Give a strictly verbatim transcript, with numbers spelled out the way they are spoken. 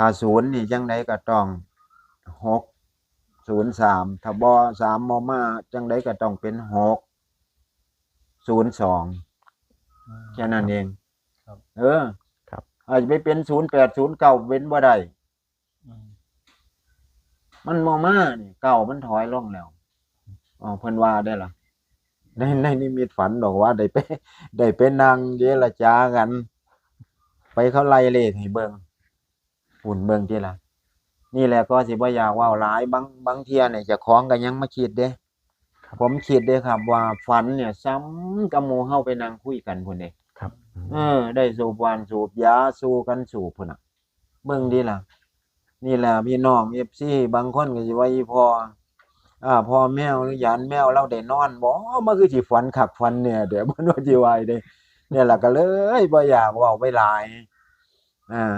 ถ้าศูนย์นี่จังใดก็ต้องหกศูนย์สาม ถ้าบ่สามบ่มาจังใดก็ต้องเป็นหกศูนย์สอง อืม แค่นั้นเอง ครับ เออ ครับ อาจจะไปเป็นศูนย์แปดศูนย์เก้าเป็นบ่ได้ อืม มันบ่มานี่เก้ามันถอยลงแล้ว อ๋อ เพิ่นว่าได้ล่ะ ในในนิมิตฝันดอกว่าได้ไป ได้ไปนั่งเจรจากัน ไปเขาไล่เลขให้เบิ่งหุ่นเบิ่งทีละ นี่แหละก็สิบ่อยากเว้าหลาย บางบางเที่ยเนี่ยเจ้าของก็ยังมาคิดเด้ ผมคิดเด้ครับ ว่าฝันเนี่ยซ้ำกับหมู่เฮาไปนั่งคุยกันพุ่นเด้ ครับ เออ ได้สูบหว่านสูบยาสู่กันสูบพุ่นน่ะ เบิ่งดีล่ะ นี่แหละพี่น้อง เอฟซี บางคนก็สิว่าอีพ่อ อ่า พ่อแมวหรือยานแมวเราได้นอนบ่ มันคือสิฝันคักฝันเนี่ย เดี๋ยวมันว่าสิว่าเด้ เนี่ยล่ะก็เลยบ่อยากเว้าไปหลาย อ่า